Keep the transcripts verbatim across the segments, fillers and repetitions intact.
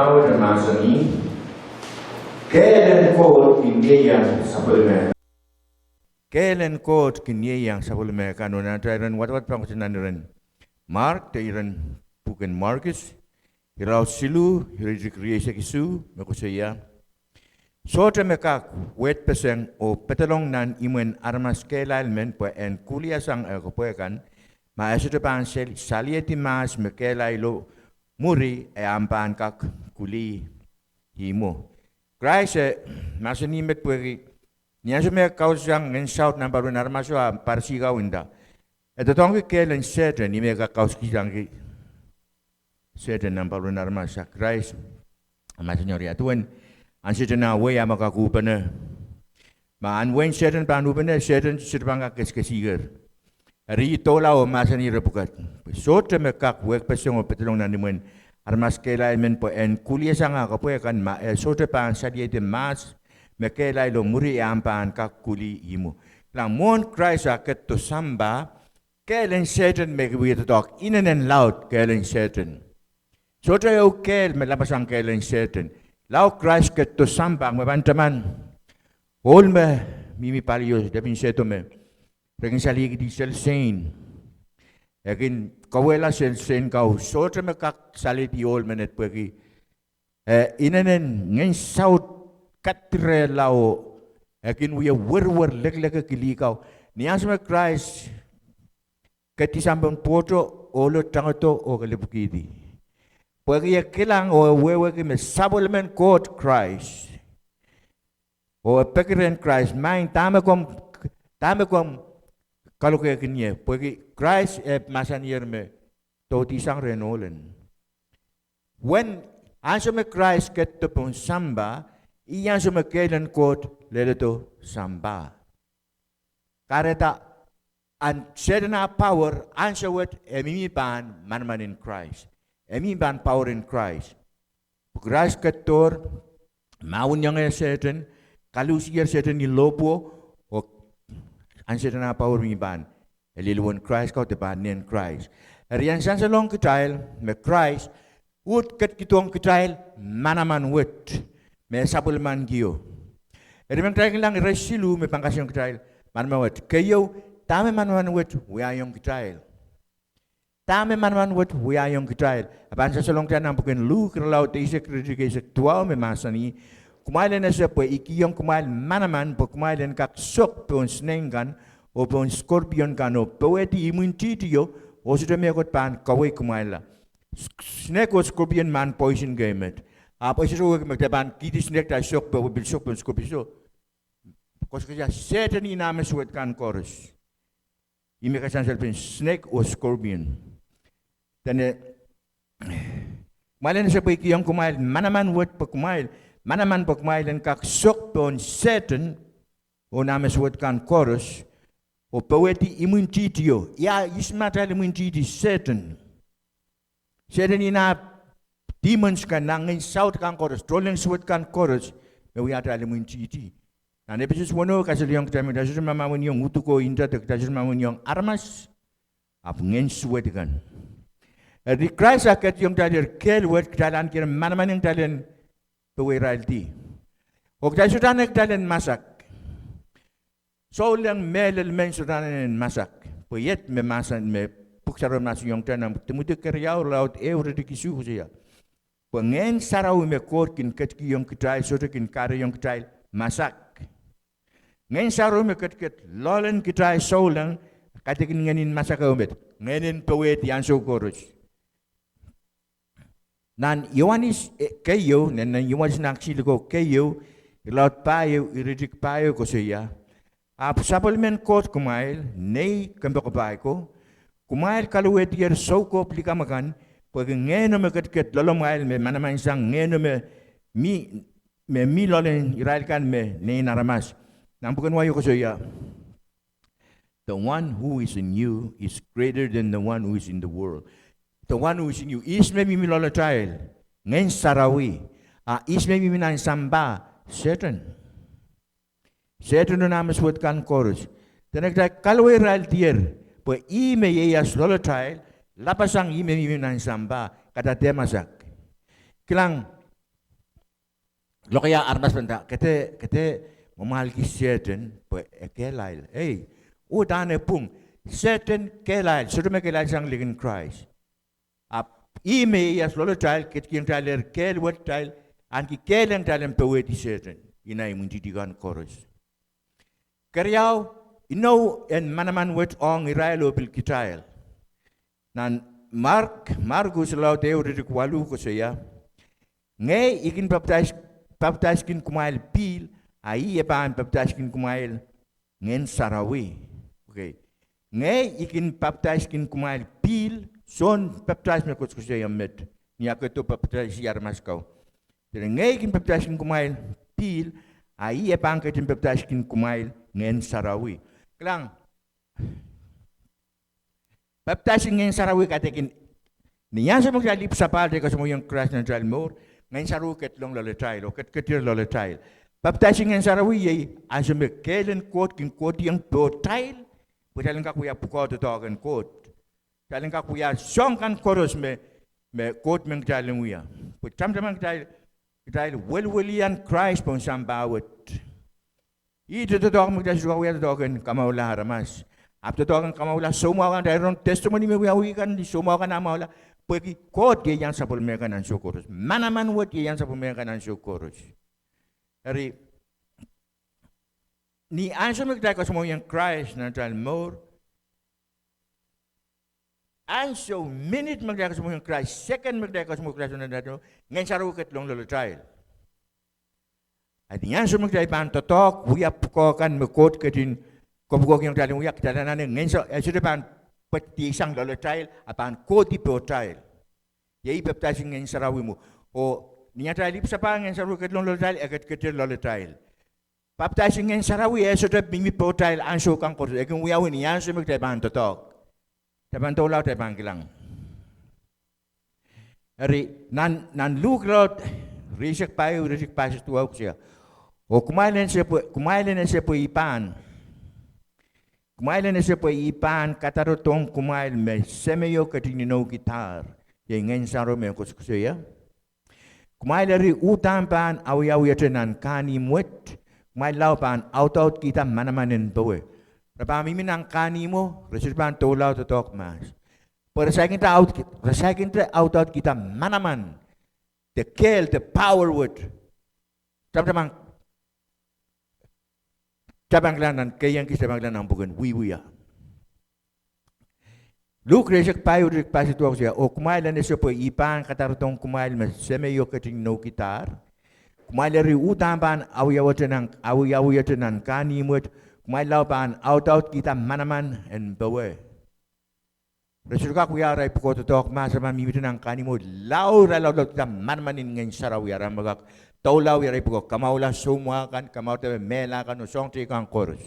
Irail mahsanih, kehl en Koht kin ieiang sapwellime. Kehl en Koht kin ieiang sapwellime kan. Oh nan atail iren wadawad pahn koasoia nan iren Mark, de iren pwuken Markus, irelaud siluh, iretikitik rieisek isuh, me koasoia: Sohte me kak wehpeseng oh pedolong nan imwen aramas kehlail men pwe en kuliasang eh kepwe kan, ma e sohte pahn sal-, saliedi mahs me kehlailo mwuri e ahpw pahn kak kulih ih mwo. Krais e mahsanih met pwehki ni ansou me kausasang ngehn saut nan paruwen aramaso, a Parisi kau nda, e doadoahngki kehl en Sehdan, ih me kak kauskihsangki Sehdan nan paruwen aramas. A Krais mahsanih, eri duwen ahn Sehdan ah wei, a me kak uhpene. Ma ahn wehin Sehdan pahn uhpene, Sehdan sohte pahn kak kesikesiker. Eri e doula oh mahsanih ire pwukat: Sohte me kak wehpeseng oh pedolong nan imwen aramas kehlail men pwe en kuliasang eh kepwe kan, ma e sohte pahn saliedi mahs me kehlailo mwuri e ahpw pahn kak kulih ih mwo. Kilang, mwohn Krais ah ketido sampah, kehl en Sehdan me kin wie doadoahk, inenen laud kehl en Sehdan. Sohte ehu kehl me lapasang kehl en Sehdan. Lao Krais ketido sampah, me pahn taman ohl me mihmi palio, lepin sehdo me re kin salihkidi sel sein. E kin kauwehla sel sein kau, sohte me kak saliedi ohl menet pwehki eh, inenen ngehn saut kadirehla oh e kin wie weriwer, lekeleke ki lih kau. Ni ansou me Krais ketdi sampah en pwohto, ohlo tangodo oh kelehpwikihdi. Pwehki e kilang oh e wehwehki me sapwellimen Koht Krais, oh e peki rehn Krais, maing, dahme komw, dahme komw kalokehkin ie? Pwehki Krais e mahsaniher me doudisang rehn ohl en Uwen ansou me Krais ketido pohn sampah, ih ansou me kehl en Koht leledo sampah. Kahrehda, ahn Sehdan ah power ansou wet e mihmi pahn manaman en Krais. E mihmi pahn power en Krais. Pwe Krais ketidohr, mahweniong Sehdan, kaluhsier Sehdan ni lohpwuo, oh ahn Sehdan ah power mihmi pahn elilwen Krais kau de pahn nehn Krais. Eri e sansalohng kitail me Krais uhd ketikihdohng kitail manaman wet me sapwellimanikio. Eri men kitail kilang ire siluh me pahn kasalehiong kitail manaman wet. Keieu, dahme manaman wet wiahiong kitail? Dahme manaman wet wiahiong kitail? E pahn sansalohng kitail nan pwuken Luk irelaud eisek, iretikitik eisek duwau, me mahsanih: Kumwail en ese pwe I kihong kumwail manaman pwe kumwail en kak sok pohn snake kan oh pohn scorpion kan oh powehdi imwintihtio, oh sohte mehkot pahn kawei kumwailla. Snake oh scorpion mahn poison kei met. Ahpw e sohte wehwehki me kitail pahn kihdi snake de sok pohn, pil sok pohn scorpion. Koasoakoasoia Sehdan oh nah me suwed kan koaros. Ih me kasansal pen snake oh scorpion. Dene, kumwail en ese pwe I kihong kumwail manaman wet pwe kumwail, manaman pwe kumwail en kak sok pohn Sehdan oh nah me suwed kan koaros, oh powehdi imwintihtio. Ia ihs me atail imwintihti? Sehdan. Sehdan oh nah demons kan, nah ngehn saut kan koaros, tohnleng suwed kan koaros, me wia atail imwintihti. Nan Epesus weneu kasalehiong kitail me kitail sohte mahmahweniong uduko, nta, de kitail sohte mahmahweniong aramas, ahpw ngehn suwed kan. Eri Krais ah ketidohng kitail kehl wet, kitail ahneki manaman en kitail en powehiraildi. Oh kitail sohte ahneki kitail en masak. Souleng, mehlel, men sohte anahne en masak. Pwe iet me mahsen, me Pwuhk Sarawi mahsanihong kitail nan Timoty keriau irelaud ehu iretikitik isuh koasoia: Pwe Ngehn Sarawi me Koht kin ketikihong kitail sohte kin kahrehiong kitail masak. Ngehn Sarawi me ketiket loalen kitail souleng, kaidehkin ngehn en masak ehu met, ngehn en powehdi ansou koaros. Nan Ioanes, eh, keieu, nan, nan Ioanes nah kisinlikou keieu, irelaud pahieu, iretikitik pahieu koasoia: Ahpw sapwellimen Koht kumwail, nei kompoakepahi ko, kumwail kalowehdier soukohp likamw akan, pwehki Ngehno me ketiket loalomwail me manaman sang Ngehno me mi, me mi loalen irail kan me nein aramas. Nan pwuken wai koasoia: The one who is in you is greater than the one who is in the world. The one who is in you. Ihs me mihmi loalatail? Ngehn Sarawi. A ihs me mihmi nan sampah? Sehdan. Sehdan oh nah me suwed kan koaros. Dene kitail kalowe irail dier, pwe ih me ieias loalatail, lapasang ih me mihmi nan sampah, kahrehda e masak. Kilang, lokaia aramas pahn nda, ke dehr, ke dehr mwamwahlki Sehdan pwe e kehlail. Ei, uhdahn e pwung. Sehdan kehlail, sohte me kehlail sang likin Krais. Ahpw ih me ieias loalatail, ketikihong kitail ehr kehl wet, kitail ahneki kehl en kitail en powehdi Sehdan. Ih nan imwintihti kan koaros. Keriau, inou en manaman wet ong irail oh pil kitail. Nan Mark, Markus irelaud ehu iretikitik waluh koasoia, ngehi I kin papdais, papdaiskin kumwail pihl, a ih e pahn papdaiskin kumwail Ngehn Sarawi. Okay. Ngehi I kin papdaiskin kumwail pihl, soun papdais me koasokoasoia met, ni ah ketido papdaisi aramas kau. Dene ngehi I kin papdaiskin kumwail pihl, a ih e pahn ketin papdaiskin kumwail Ngehn Sarawi. Kilang, papdaisin Ngehn Sarawi kaidehkin, ni ansou me kitail ipwsapahl de kasamwohiong Krais nan atail mour, Ngehn Sarawi ketlong loalatail oh ketiketir loalatail. Papdaisin Ngehn Sarawi iei ansou me kehl en Koht kin kohdiong pohtail, pwe kitail en kak wia pwukoa doadoahk en Koht. Kitail en kak wia soahng kan koaros me, me Koht men kitail en wia. Pwe tamataman kitail, kitail weliwelian Krais pohn sampah wet. Ihte doadoahk me kitail sohte kak wia doadoahk en kamwahula aramas. Ahpw doadoahk en kamwahula soumwahu kan, kitail iren testimony me wiawi kan, ni soumwahu kan ah mwahula, pwehki Koht ieiang sapwellime kan ansou koaros. Manaman wet ieiang sapwellime kan ansou koaros. Eri, ni ansou me kitail kasamwohiong Krais nan atail mour, ansou, minit me kitail kasamwohiong Krais, second me kitail kasamwohiong Krais nan atail mour, Ngehn Sarawi ketlong loalatail. A ni ansou me kitail pahn doadoahk wia pwukoa kan me Koht ketin kopwukopwukoahkiong kitail en wia, kitail anahne Ngehn Sa-, e sohte pahn pwedisang loalatail, a pahn kohdi pohtail. Iei papdaisin Ngehn Sarawi mwo. Oh ni atail ipwsapahl Ngehn Sarawi ketlong loalatail, e ketiketir loalatail. Papdaisin Ngehn Sarawi e sohte mihmi pohtail ansou kan koaros, e kin wiawi ni ansou me kitail pahn doadoahk. Kitail pahn doula, kitail pahn kilang. Eri, nan, nan Luk irelaud rieisek pahieu iretikitik pahisek duwau koasoia, oh kumwail en ese pwe, kumwail en ese pwe I pahn, kumwail en ese pwe I pahn kadarodohng kumwail me Semeio ketin inoukidahr. Iei Ngehn Sarawi me koasokoasoia. Kumwail eri uhdahn pahn awiawiete nan kahnimw wet, kumwail lao pahn audaudkihda manaman en powe. Re pahn mihmi nan kahnimwo, re sohte pahn doula doadoahk mahs. Pwe re saikinte aud-, re saikinte audaudkihda manaman, de kehl, de power wet. Tamataman, kitail pahn kilang nan keieun kis, kitail pahn kilang nan pwuken Wiewia. Luk rieisek pahieu iretikitik pahisek duwau koasoia, oh kumwail en ese pwe I pahn kadarodohng kumwail me Semeio ketin inoukidahr. Kumwail eri uhdahn pahn awiawiete nan, awiawiete nan kahnimw wet, kumwail lao pahn audaudkihda manaman en powe. Re sohte kak wia arail pwukoa doadoahk mahs, re pahn mihmihte nan kahnimwo, lao irail audaudkihda manaman en Ngehn Sarawi, a re pahn kak doula wia arail pwukoa, kamwahula soumwahu kan, kamwahulte mehla kan, oh soahng teikan koaros.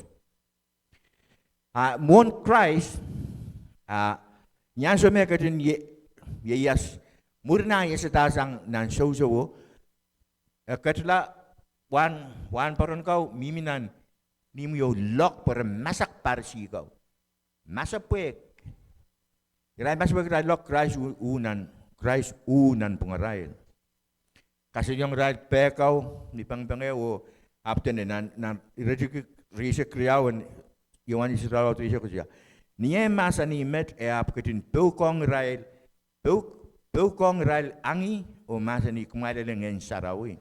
A mwohn Krais, a ni ansou me e ketin ie-, ieias, mwurin ah iesadahsang nan sousouwo, e ketila wahn, wahnpoaron kau mihmi nan ihmw ieu loak pwe re masak Parisi kau. Masepwehk. Irail masepwehk, irail loak Krais uh, uh nan, Krais uh nanpwungarail. Kasalehiong irail peh kau ni pengpenge oh, ahpw dene nan, nan iretikitik rieisek riau en Iohanes irelaud rieisek koasoia, ni eh mahsanih met e ahpw ketin poukohng irail, pou-, poukohng irail angih oh mahsanih, kumwail ale Ngehn Sarawi.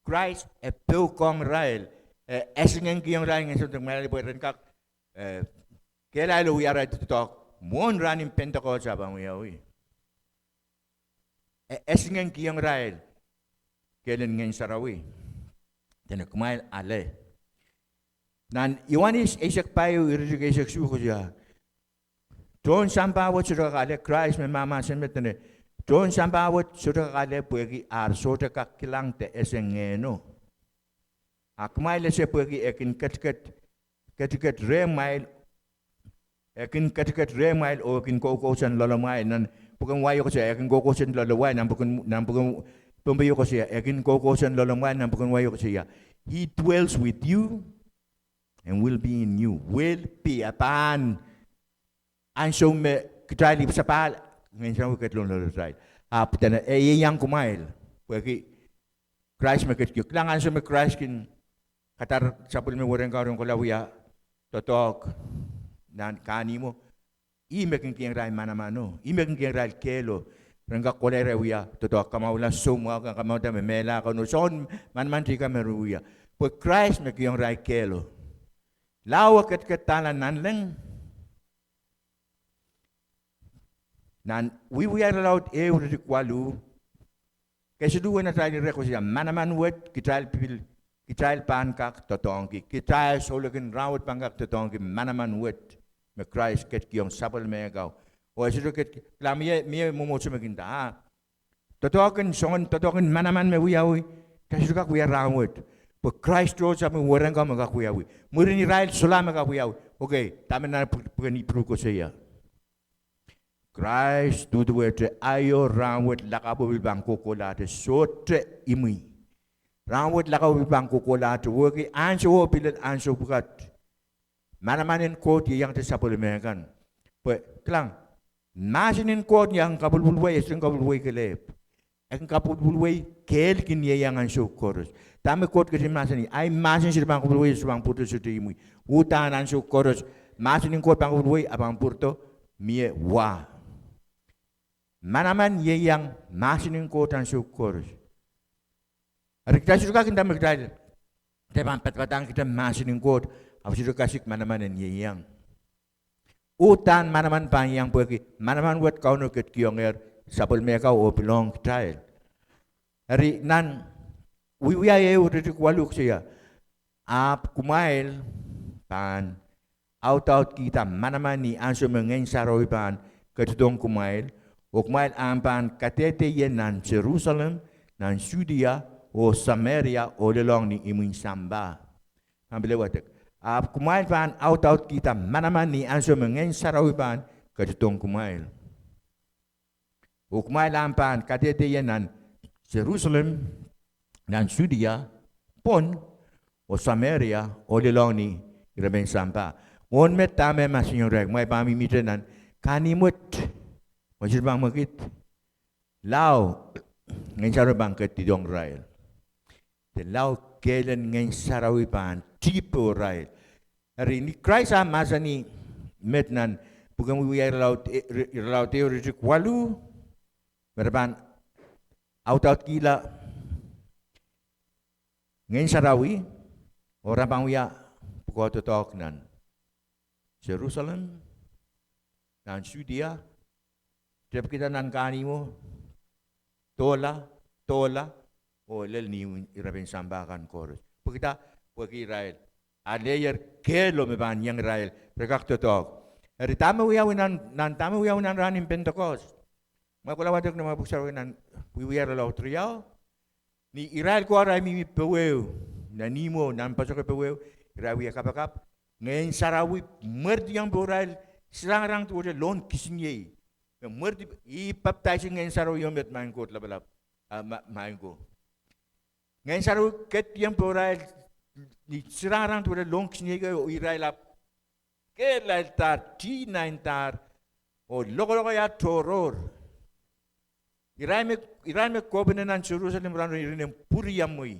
Krais e poukohng irail, e esingenkihong irail Ngehn Sarawi, kumwail ale pwe ren kak, eh, kehlail oh wia arail doadoahk mwohn rahn en Pentekost ah pahn wiawi. E esingenkihong irail kehl en Ngehn Sarawi, dene kumwail ale. Nan Iohanes eisek pahieu iretikitik eisek isuh koasoia, tohn sampah wet sohte kak ale, Krais me mahmahsen met dene, tohn sampah wet sohte kak ale pwehki ar sohte kak kilang de ese Ngehno. A kumwail ese pwehki e kin ketiket, ketiket rehmwail, e kin ketiket rehmwail oh e kin koukousoan loalamwail. Nan pwuken wai o koasoia e kin koukousoan loalamwail, nan pwuken, nan pwuken Pohnpei o koasoia e kin koukousoan loalamwail, nan pwuken wai o koasoia, He dwells with you and will be in you. Will be, a pahn, ansou me kitail ipwsapahl, Ngehn Sarawi ketlong loalatail. Ahpw dene e ieiang kumwail, pwehki Krais me ketikihong. Kilang, ansou me Krais kin kadar sapwellime weren kau ren kohla wia doadoahk nan kahnihmwo, ih me kin kihong irail manamano, ih me kin kihong irail kehlo, ren kak kohla irail wia doadoahk, kamwahula soumwahu kan, kamwahula me mehla kan, oh soangen manaman teika me re wia. Pwe Krais me kihong irail kehlo. Lao e ketiketdahla nanleng. Nan Wiewia irelaud ehu iretikitik waluh, kesiluhwen atail ire koasoia manaman wet kitail pil, kitail pahn kak doadoahngki. Kitail souleng en rahnwet pahn kak doadoahngki manaman wet me Krais ketikihong sapwellime kau. Oh e sohte ket, kilang, mie, mie mwomwohdiso me kin nda, ah, doadoahk en, soangen doadoahk en manaman me wiawi, kitail sohte kak wia rahnwet. Pwe Krais tohto sapwellime weren kau me kak wiawi. Mwurin irail solahr me kak wiawi. Okay, dahme nan pw-, pwuken Ipru koasoia? Krais duduwehte aio, rahnwet, lakapw pil pahn kohkohlahte, sohte imwi. Rahnwet, lakapw pil pahn kohkohlahte, wehwehki ansou oh pil lel ansou pwukat. Manaman en Koht ieiangete sapwellime kan. Pwe kilang, mahsen en Koht ni e kin kapwulpwulwei, e sohte kin kapwulpwulwei kelehpw. E kin kapwulpwulwei kehl kin ieiang ansou koaros. Dahme Koht ketin mahsanih? Ahi mahsen sohte pahn kapwulpwulwei, sohte pahn pwurodo, sohte imwi. Uhdahn ansou koaros mahsen en Koht pahn kapwulpwulwei, a pahn pwurodo, mie wa. Manaman ieiang mahsen en Koht ansou koaros. Eri kitail sohte kak nda me kitail, kitail pahn padapadahngkihte mahsen en Koht, ahpw sohte kasik manaman en ieiang. Uhdahn manaman pahn iang pwehki manaman wet Kauno ketikihongehr sapwellime kau oh pil ong kitail. Eri nan Wiewia ehu iretikitik waluh koasoia, ahpw kumwail pahn audaudkihda manaman ni ansou me Ngehn Sarawi pahn ketidohng kumwail, oh kumwail ahpw pahn kadehde ie nan Serusalem, nan Sudia, oh Sameria, oh lelong ni imwin sampah. Ahpw kumwail pahn audaudkihda manaman ni ansou me Ngehn Sarawi pahn ketidohng kumwail, oh kumwail ahpw pahn kadehde ie nan Serusalem, nan Sudia pwon, oh Sameria, oh lelong ni irepen sampah. Mwohn met dahme mahsanihong irail? Kumwail pahn mihmihte nan kahnihmwo, kumwail sohte pahn mwekid. Lao Ngehn Sarawi pahn ketidohng irail. De lao kehlen Ngehn Sarawi pahn tih pohrail. Eri ni Krais ah mahsanih met nan pwuken Wiewia irelaud, irelaud ehu iretikitik waluh, me re pahn audaudkihla Ngehn Sarawi, oh re pahn wia pwukoa doadoahk nan Serusalem, nan Sudia, tepkihda nan kahnihmwo, dohla, dohla, oh lel ni irepen sampah kan koaros. Pwekida? Pwehki irail aleier kehlo me pahn iang irail re kak doadoahk. Eri dahme wiawi nan, nan dahme wiawi nan rahn en Pentekost? Ma kohla wadek nan pwuhk sarawi nan Wiewia irelaud riau, ni irail ko arail mihmi powehwe, nan ihmwo, nan poasoke powehwe, irail wia kapakap, Ngehn Sarawi mwerdiong pohrail, sirangarang duwehte lohn kisiniei. Me mwerdi, ih papidaisin Ngehn Sarawi ong met, Maing Koht Lapalap, ah, ma-, Maing Koht. Ngehn Sarawi ketiong pohrail, ni sirangarang duwehte lohn kisiniei kei, oh irail ahpw kehlaildahr, tih naidahr, oh lokolokaiahr tohrohr. Irail me, irail me kohpene nan Serusalem rahn wet, irail en pwuriamwei.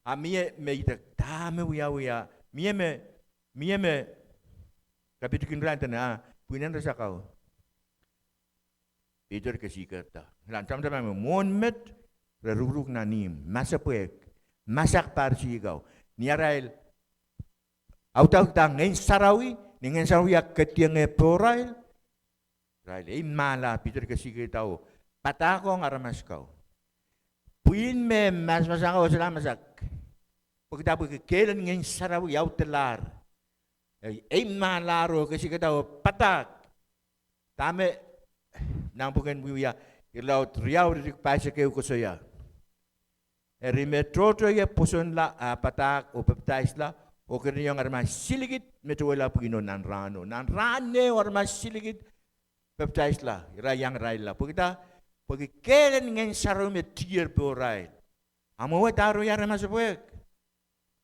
A mie me idek, dahme wiawi? Mie me, mie me kapitkin irail dene, ah, pwihnen rasakau. Piter kesikerda. Irail tamataman me mwohn met, re rukruk nan ihmw, masepwehk, masak Parisi kau. Ni arail audaudkihda Ngehn Sarawi, ni Ngehn Sarawi ah ketiengehr pohrail, irail eimahlahr, Piter kesikerda oh padahkohng aramas kau. Pwihn me masamasahn kau solahr masak. Pwekida? Pwehki kehlen Ngehn Sarawi audelahr. E eimahlahr oh kesikerda oh padahk. Dahme nan pwuken Wiewia irelaud riau iretikitik pahisek ehu koasoia? Eri me tohto ie pwosonla, ah, padahk oh papdaisla, oh kereniong aramas silikid me towehla pwihno nan rahno. Nan rahno aramas silikid papdaisla, irail iang irailla. Pwekida? Pwehki kehlen Ngehn Sarawi me tihier pohrail. A mwowe dahro iar masepwehk?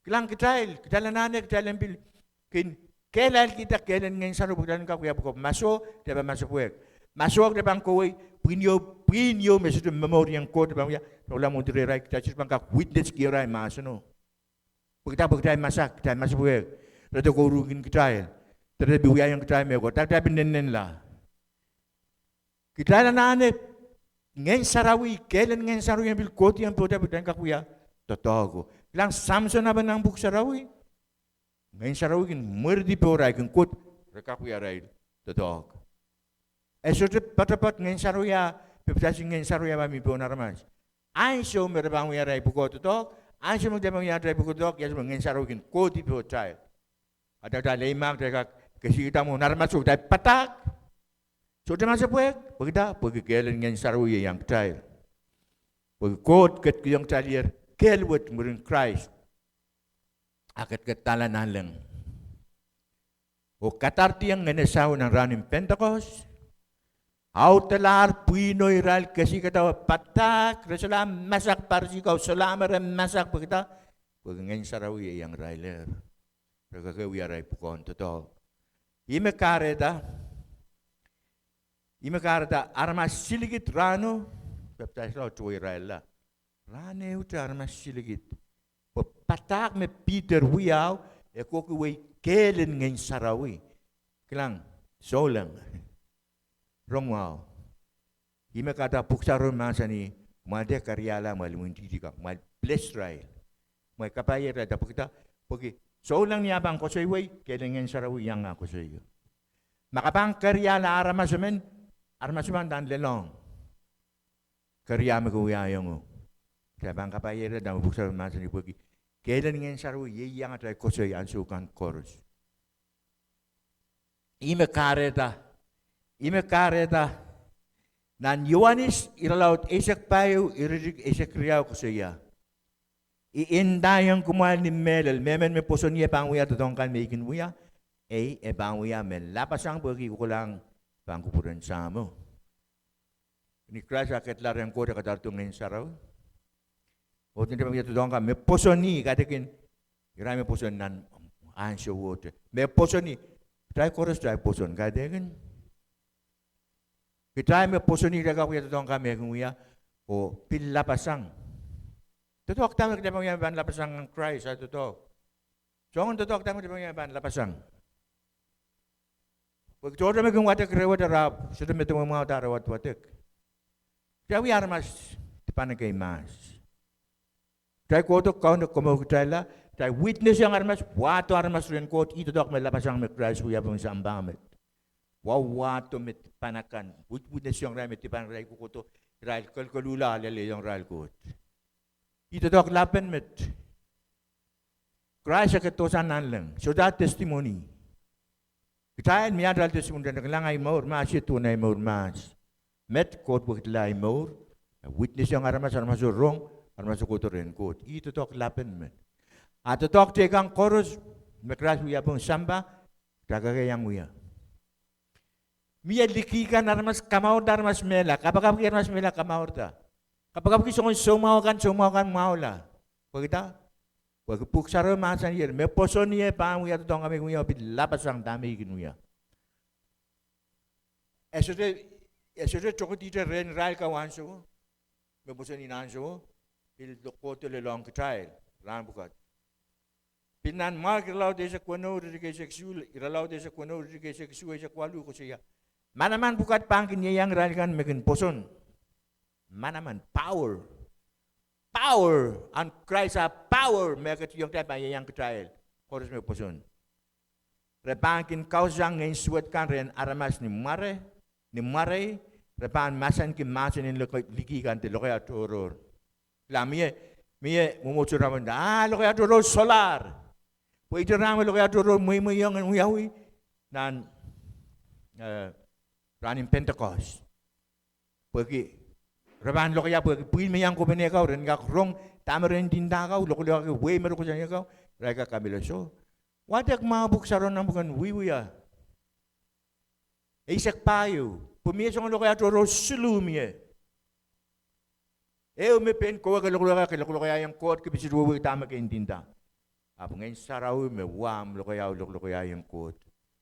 Kilang kitail, kitail anahne kitail en pil kin kehlailkihda kehlen Ngehn Sarawi pwe kitail en kak wia pwukoa maso, de pahn masepwehk. Maso kitail pahn kohwei, pwihn ieu, pwihn ieu me sohte momourieng Koht pahn wia, sohla mwohn dihreirail, kitail sohte pahn kak witness kihrail mahseno. Pwe kitail, pwe kitail masak, kitail masepwehk, re de kouruhrki kitail, re de pil wiahiong kitail mehkot, kitail pil nennenla. Kitail anahne Ngehn Sarawi, kehlen Ngehn Sarawi en pil kohdiong pohtail pwe kitail kak wia doadoahk. Kilang, Samson ahpw nan Pwuhk Sarawi, Ngehn Sarawi kin mweridi pohrail, kin kohdo, re kak wia arail doadoahk. E sohte poatopoat Ngehn Sarawi ah, pepdaisin Ngehn Sarawi ah pahn mi pohn aramas. Ansou me re pahn wia arail pwukoa doadoahk, ansou me kitail pahn wia arail pwukoa doadoahk, ia soh me Ngehn Sarawi kin kohdi pohtail. Atail, kitail leimahk, kitail kak kesikihda mwohn aramas oh kitail padahk. Sohte masepwehk, pwe kitail, pwehki kehlen Ngehn Sarawi ieiang kitail. Pwehki Koht ketikihong kitailehr kehl wet mwurin Krais, a ketiketdahla nanleng oh kadardiong ngehn esau nan rahn en Pentekos. Audelahr pwihno irail kesikihda oh padahk, re solahr masak, Parisi kau solahr me re masak, pwe kitail, pwehki Ngehn Sarawi ieiang irailehr. Re kak wia arail pwukoahn doadoahk. Ih me kahrehda, ih me kahrehda aramas silikid rahno, pepdaisla oh towe irailla. Rahn ehute aramas silikid. Pwe padahk me Piter wiahu, e kohkihwei kehlen Ngehn Sarawi. Kilang, souleng, rongamwahu. Ih me kahrehda Pwuhk Sarawi mahsanih, kumwail dehr keriahla amwail imwintihti kan, kumwail bless irail, kumwail kapaiahirahda, pwe kitail, pwehki souleng ni ah pahn koasoiwei, kehlen Ngehn Sarawi iang ah koasoi. Ma ke pahn keriahla aramas emen, aramas emen pahn lelohng keriau me ke wiahiong. Kitail pahn kapaiahirahda me Pwuhk Sarawi mahsanih, pwehki kehlen Ngehn Sarawi ieiang atail koasoi ansou kan koaros. Ih me kahrehda, ih me kahrehda nan Ioanes irelaud eisek pahieu, iretikitik eisek riau koasoia, I ndaiong kumwail ni mehlel, mehmen me pwoson ie pahn wia doadoahk kan me I kin wia, ei, e pahn wia me lapasang pwehki kokolahng pahn kupwuren Sahmo. Ni Krais ah ketla rehn Koht, e kadardo Ngehn Sarawi, oh ni te pahn wia doadoahk kan me pwoson ih, kaidehkin irail me pwoson nan ansouohte me pwoson ih. Kitail koaros kitail pwoson, kaidehkin kitail me pwoson ih, kitail kak wia doadoahk kan me kin wia oh pil lapasang. Doadoahk dahme kitail pahn wia me pahn lapasang nan Krais, a doadoahk, soangen doadoahk dahme kitail pahn wia me pahn lapasang? Pwehki tohto me kin wadek re wet, ahpw sohte me de mwomwahda re wadwadek. Kitail wia aramas dipan ekei mahs. Kitail kohdo, Kauno komour kitailla, kitail witnessiong aramas, wahdo aramas rehn Koht. Ih doadoahk me lapasang me Krais wiahiong sampah met. Wa, wahdo me dipan akan, wit, witnessiong irail me dipan irail kohkohdo, irail kolokolula, lelehiong irail Koht. Ih doadoahk lapen met. Krais e ketidohsang nanleng, sohte testimony. Kitail mie atail testimony, kitail kilang ahi mour mahs, e duwen ahi mour mahs. Met Koht wekidala ahi mour, witnessiong aramas, aramaso rong, aramaso kohdo rehn Koht. Ih doadoahk lapen met. A doadoahk teikan koaros me Krais wiahiong sampah, kitail kak iang wia. Mie liki kan aramas kamourda aramas mehla, kapakapki aramas mehla kamourda, kapakapki soangen soumwahu kan, soumwahu kan mwahula. Pwehki dah? Pwehki Pwuhk Sarawi mahsanier me pwoson ie pahn wia doadoahk kan me I kin wia oh pil lapasang dahme I kin wia. E sohte, e sohte tokedihte rehn irail kan ansouo, me pwoson ih nan ansouo, pil kohdo lelohng kitail rahn pwukat. Pil nan Mark irelaud eisek weneu, iretikitik eisek isuh, irelaud eisek weneu, iretikitik eisek isuh, eisek waluh koasoia, manaman pwukat pahn kin ieiang irail kan me kin pwoson. Manaman, power. Power, ahn Krais ah power me ketidohng kitail pahn ieiang kitail koaros me pwoson. Re pahn kin kausasang ngehn suwed kan rehn aramas ni mwarei, ni mwarei, re pahn mahsanki mahsen en liki kan de lokaia tohrohr. Kilang, mie, mie mwomwohdiso rahnwet nda, ah, lokaia tohrohr solahr. Pwe ihte rahn me lokaia tohrohr mweimweiong en wiawi nan, eh, rahn en Pentekost. Pwehki re pahn lokaia, pwehki pwihn me iang kopene kau, ren kak rong dahme ren ndinda kau, lokolokaiaki wehi me re kohsang ie kau, irail kak kamilo. Soh, wadek mwahu Pwuhk Sarawi nan pwuken Wiewia eisek pahieu, pwe mie soangen lokaia tohrohr siluh mie. Ehu me pein kowe ke lokolokaiah, ke lokolokaiahiong Koht, ke pil sohte wehwehki dahme ke ndinda. Ahpw Ngehn Sarawi me wahn lokaiahu, lokolokaiahiong Koht.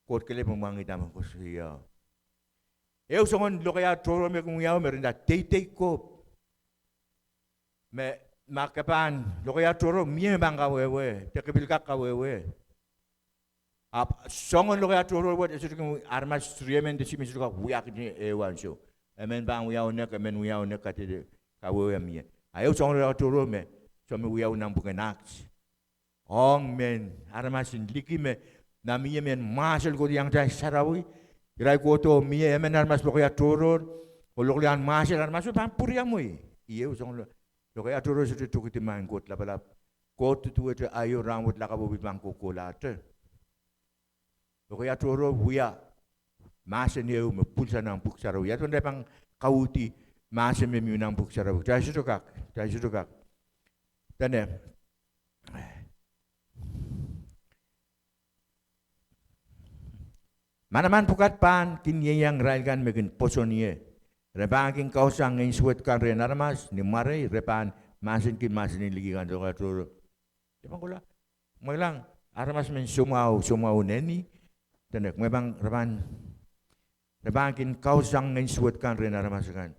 Koht kelehpw me mwahngih dahme koasoia. Ehu soangen lokaia tohrohr me kin wiawi me ren nda deidei kohp. Me, ma ke pahn lokaia tohrohr, mie me pahn kawehwe, de ke pil kak kawehwe. Ahpw soangen lokaia tohrohr wet e sohte kin, aramas riemen de sihmen sohte kak wiahkin ehu ansou. Emen pahn wiawi nek, emen wiawi nek, kadehde kawehwe mie. A ehu soangen lokaia tohrohr me, soh me wiawi nan pwuken Acts. Ong mehn aramas en liki me, ma mie mehn mwahsel kohdo iang tai sarawi, irail kohdo mie emen aramas lokaia tohrohr, oh lokolokon mwahsel aramaso pahn pwuriamwei. Ih ehu soangen lokaia tohrohr sohte tokidi maing Koht lapalap. Koht duduwehte aio, rahnwet, lakapw oh pil pahn kohkohlahte. Lokaia tohrohr wia mahsen ehu me pwilsa nan pwuhk sarawi. Ia duwen kitail pahn kauhdi mahsen me mie nan pwuhk sarawi? Kitail sohte kak, kitail sohte kak. Dene, manaman pwukat pahn kin ieiang irail kan me kin pwoson ie. Re pahn kin kausang ngehn suwed kan rehn aramas ni mwarei, re pahn mahsenki mahsen en liki kan. Lokaia tohrohr, e pahn kohla, mweilang, aramas men soumwahu, soumwahu en eni, dene, mwein pahn, re pahn, re pahn kin kausang ngehn suwed kan rehn aramas akan.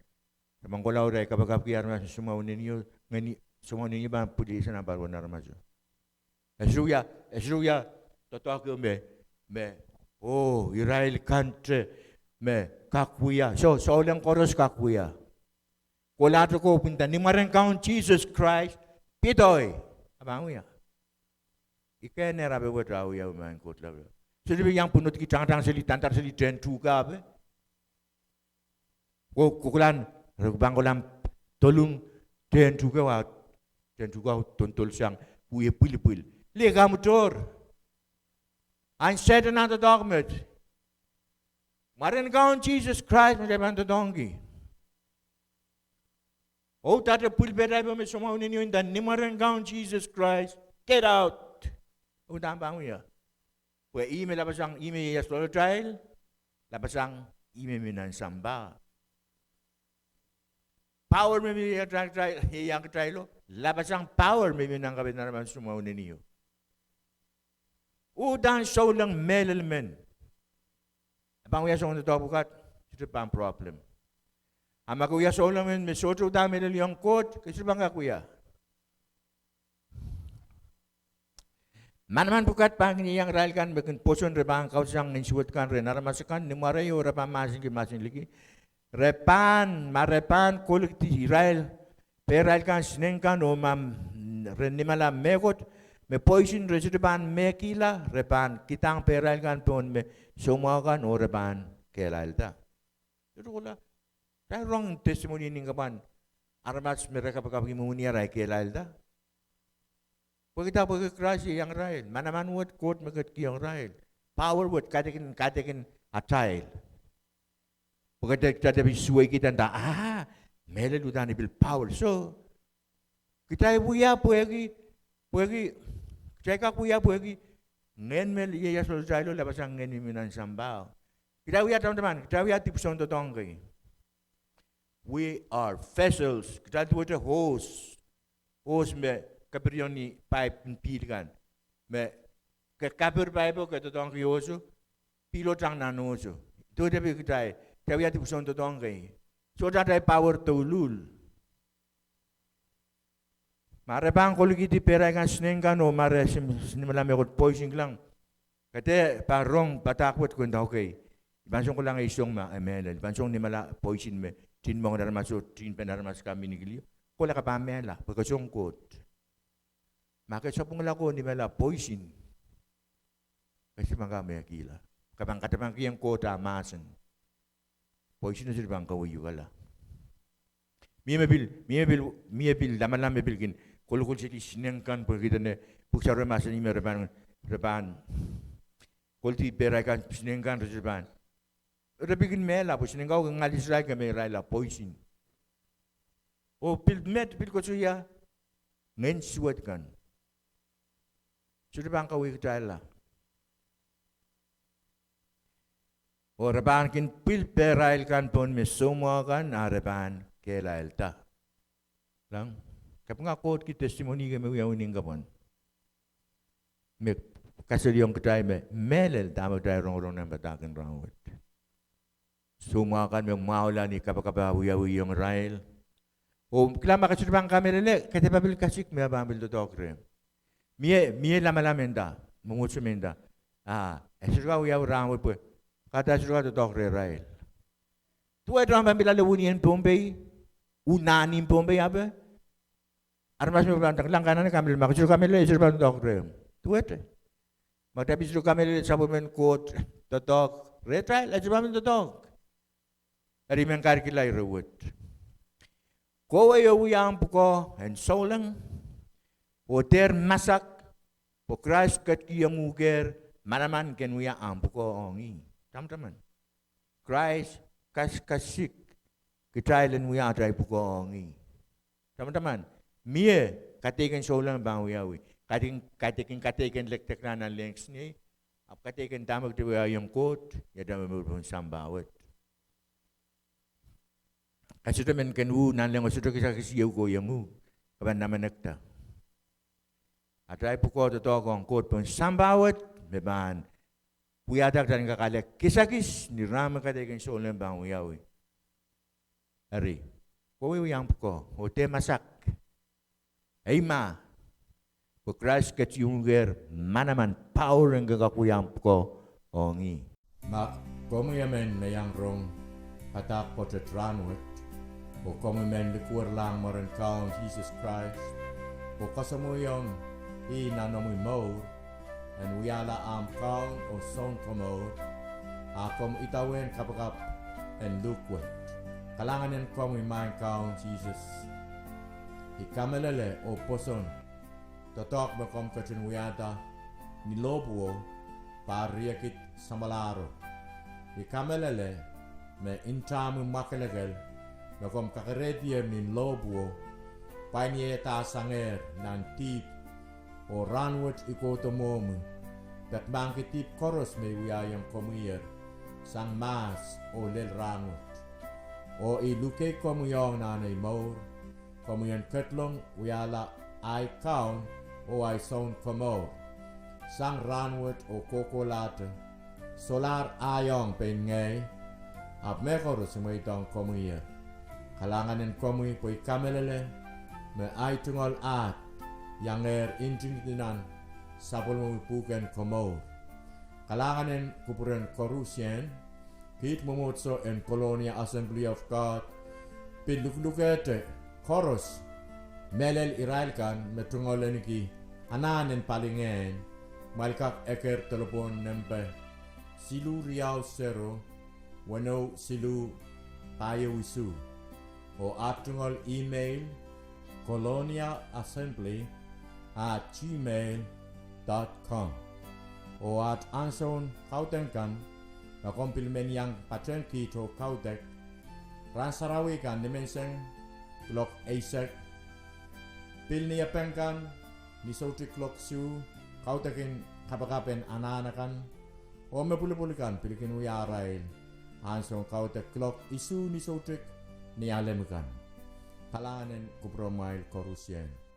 Re pahn kohla oh re kapakapki aramas soumwahu en eni, ngehn soumwahu en eni pahn pwilihsang nan pahr wen aramaso. E sohte wia, e sohte wia doadoahk ehu me, me, oh, irail kante me kak wia, soh, souleng koaros kak wia. Kohlahte ko pwinda ni mwaren Kaun Sises Krais, pidoi, a pahn wia. I kehn ehrape wet a wiawi maing Koht lapalap. Sohte pil iang pwunodki tangatang seli, tandar seli tehn tuhke ape. Ko, kokohla, re pahn kohla dolung tehn tuhke wa, tehn tuhke wa doandoal sang, wie pwilipwil. Lih kamwutohr. Ahn Sehdan ah doadoahk met. Mwaren Kaun Sises Krais me kitail pahn doadoahngki. Oh dahte pwil pehtail pohn me soumwahu en eni oh nda ni mwaren Kaun Sises Krais, get out. Oh dahme pahn wia? Pwe ih me lapasang, ih me ieias loalatail, lapasang ih me mie nan sampah. Power me mie ieiang kitail, ieiang kitailo, lapasang power me mie nan kapehdahn aramas soumwahu en enio. Uhdahn souleng mehlel men. E pahn wia soangen doadoahk pwukat, sohte pahn problem. A ma ke wia souleng men me sohte uhdahn mehleliong Koht, ke sohte pahn kak wia. Manaman pwukat pahn kin ieiang irail kan me kin pwoson, re pahn kausang ngehn suwed kan rehn aramas akan ni mwarei oh re pahn mahsenki mahsen liki. Re pahn, ma re pahn kolokidi irail, pehrail kan, sineik kan oh ma, mm, re nimala mehkot me poisin, re sohte pahn mehkihla, re pahn kidahng pehrail kan pohn me soumwahu kan oh re pahn kehlailda. Sohte kohla. Kitail rong testimony ni kapwan aramas me re kapakapki mwomwen arail kehlailda. Pwehki dah? Pwehki Krais ieiang irail. Manaman wet Koht me ketikihong irail. Power wet, kaidehn, kaidehn atail. Pwehki kitail, kitail pil suweikihda nda, ah, mehlel uhdahn I pil power. Soh, kitail wia pwehki, pwehki, kitail kak wia pwehki ngehn me ieias loalatailo, lapasang ngehn me mie nan sampah. Kitail wia, tamataman, kitail wia dipwisoun doadoahk kei. We are vessels. Kitail duwehte ohs. Ohs me kapiriong ni paip en pihl kan. Me ke kapir paipo, ke doadoahngki ohso, pihlo tang nan ohso. Duwehte pil kitail, kitail wia dipwisoun doadoahk kei. Sohte atail power douluhl. Ma re pahn kolokidi pehrail kan, sineik kan oh ma re sim-, nimala mehkot poisin kilang, ke dehr pahn rong padahk wet, ke nda, okay, I pahn song kohla ngehi song ma e mehlel. I pahn song nimala poisin me tin moangen aramaso, tin pen aramas kan minikilio. Kohla, ke pahn mehla pwe ke song Koht. Ma ke sapwungala ko nimala poisin, ke sohte pahn kak mehkihla. Ke pahn kadepenki Koht ah mahsen. Poisin e sohte pahn kaweiukala. Mie me pil, mie me pil, mie pil lamalam me pil kin kolokol seli sineik kan pwehki dene Pwuhk Sarawi mahsanih me re pahn, re pahn kolokol pehrail kan, sineik kan, re sohte pahn, re pil kin mehla pwe sineik kan kin ngalis irail, ke mehrailla poisin. Oh pil met, pil koasoia ngehn suwed kan. Sohte pahn kawehwe kitailla. Oh re pahn kin pil pehrail kan pohn me soumwahu kan ah re pahn kehlailda. Lang, kapinga Koht ki testimony kei me wiawi ni kapwan, me kasalehiong kitail me mehlel dahme kitail rongorong nan padahk en rahnwet. soumwahu kan me mwahula ni kapakap ah wiawihong irail. Oh kilang, ma ke sohte pahn kamehlele, ke dehr pil kasik me e pahn pil doadoahk reh. Mie, mie lamalam en da, mwomwohdiso me nda, ah, e sohte kak wiawi rahnwet pwe kahrehda e sohte kak doadoahk rehrail. Duwehte omw pahn pil ale unien Pohnpei, unahn en Pohnpei ape. Aramas me pahn kilang, kanan kamehlele, ma ke sohte kamehlele, e sohte pahn doadoahk reh. Duwehte. Ma ke pil sohte kamehlele sapwellimen Koht doadoahk rehtail, e sohte pahn doadoahk. Eri I men kakehlailih ire wet. Kowe oh wia omw pwukoa en souleng, oh dehr masak, pwe Krais ketikihong uhk manaman ken wia omw pwukoa ong ih. Tamataman. Krais kaskasik kitail en wia atail pwukoa ong ih. Tamataman. Mie kadeik en souleng pahn wiawi. Kadeik, kadeik en lekdekla nan lehn kisiniei. Ahpw kadeik en dahme kitail wiahiong Koht, ia dahme mour pohn sampah wet. Ke sohte men kin uh nanleng oh sohte kisakis ieu kohieng uh, ke pahn namenekda. Atail pwukoa doadoahk ong Koht pohn sampah wet me pahn wiahda kitail en kak ale kisakis ni rahn me kadeik en souleng pahn wiawi. Eri, kowe wia omw pwukoa, oh dehr masak. Eimah, pwe Krais ketikihong uhk manaman, power en ke kak wia omw pwukoa ong ih. Ma komwi emen me iang rong padahk pwoatet rahnwet, oh komwi men likwerlahng mwaren Kaun Sises Krais, oh kasamwoiong ih nan omwi mour, en wiahla ahmw Kaun oh Sounkomour, a komw idawehn kapakap en luhk wet. Kalahngan en komwi, Maing Kaun Sises. I kamehlele oh pwoson doadoahk me komw ketin wiahda ni lohpwuo, pahr riekid samwalahro. I kamehlele me ntahmwi mwakelekel me komw kakerehdier ni lohpwuo, pwain iehda sangehr nan dihp, oh rahnwet I kohdo mwohmwi, peki mahkki dihp koaros me I wiahiong komwiher sang mahs oh lel rahnwet. Oh I luke komwi ong nan ei mour, komwi en ketlong wiahla ahi Kaun oh ahi Sounkomour. Sang rahnwet oh kohkohlahte, solahr ahi ong pein ngehi, ahpw mehkoaros I mweidohng komwiher. Kalahngan en komwi pwe I kamehlele me ahi tungoal ahd iangehr ntingdi nan sapwellimomwi pwuhken komour. Kalahngan en kupwuren koarusie, kiht mwomwohdiso en Colonia Assembly of God pil luklukehte koaros, mehlel irail kan me tungoal ahneki anahn en palingehn, kumwail kak eker delepwohn nempe siluh riau sero, weneu siluh, pahieu isuh. Oh aht tungoal email, colonia assembly at gmail dot com. Oh aht ansoun kaudok kan, ma komw pil men iang patehng kiht oh kaudok, rahn sarawi kan nimenseng kuloak eisek, pil Niepeng kan ni soutik kuloak isuh, kaudok en kapakap en anahn akan, oh me pwulopwul kan pil kin wia arail ansoun kaudok kuloak isuh ni soutik Nialem kan. Kalahngan en kupwuramwail koarusie.